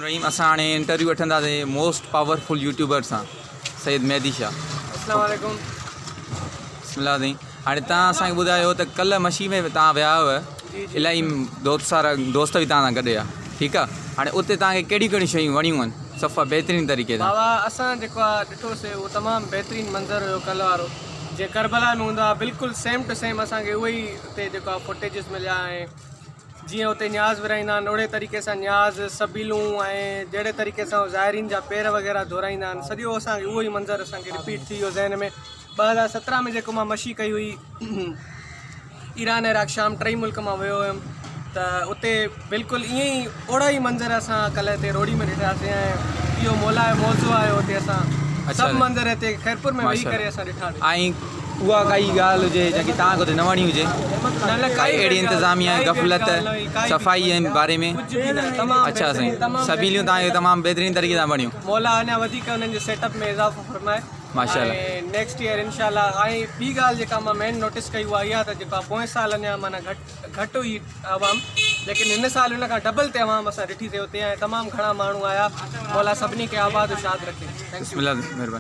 رحيم اسان هاڻي انٽرويو وٺنداسين موسٽ پاورفل يوٽيوبر سان سيد مهدي شاهه. اسلام عليڪم. بسم الله سائين هاڻي تان اسان کي ٻڌايو ته ڪلهه مشي ۾ تان ويا هئا الاهي دوست سارا دوست به تان سان گڏ هيا ٺيڪ آ هاڻي اتي تان کي ڪهڙيون ڪهڙيون شيون وڻيون آهن صفا بهترين طريقي سان. بابا اسان جيڪو آ ڏٺو سي اهو تمام بهترين منظر هيو ڪلهه وارو جيئن ڪربلا ۾ هوندو آ بلڪل سيم ٽو سيم اسان کي اهو ئي اتي جيڪو آ فوٽيجز مليا ۽ جيئن اتي نياز ورهائيندا آهن اهڙي طريقي سان نياز، سبيلون ۽ جهڙي طريقي سان زائرين جا پير وغيره ڌورائيندا آهن سڄو اسان کي اهو ئي منظر اسان کي رپيٽ ٿي ويو ذهن ۾ 2017 ۾ جيڪو مان مشي ڪئي هئي ايران عراق شام ٽئي ملڪ مان ويو هيم ته اتي بلڪل ائين ئي اوڙا ئي منظر اسان ڪلهه هتي روهڙي ۾ ڏٺاسين ۽ اهو مولا جو معجزو آهي اتي اسان سڀ منظر هتي خيرپور ۾ ويهي ڪري اسان ڏٺاسين. اها ڪائي ڳالهه هجي جيڪي توهان کي اتي نه وڻي هجي ڪائي اهڙي انتظاميا غفلت صفائي جي باري ۾ اڇا سائين سبيليون توهان کي تمام بهترين طريقي سان وڻيون. مولا اڃا وڌيڪ انهن جي سيٽ اپ ۾ اضافو فرمائي ماشاء الله ۽ نيڪسٽ ايئر انشاء الله ۽ ٻي ڳالهه جيڪا مان مين نوٽس ڪئي اها اها ته جيڪا پوئين سال اڃا معنيٰ گهٽ گهٽ هئي عوام ليڪن هن سال ان کان ڊبل تي عوام اسان ڏٺي سي اتي ۽ تمام گهڻا ماڻهو آيا مولا سڀني کي آباد و شاد رکي. بسم الله مهرباني.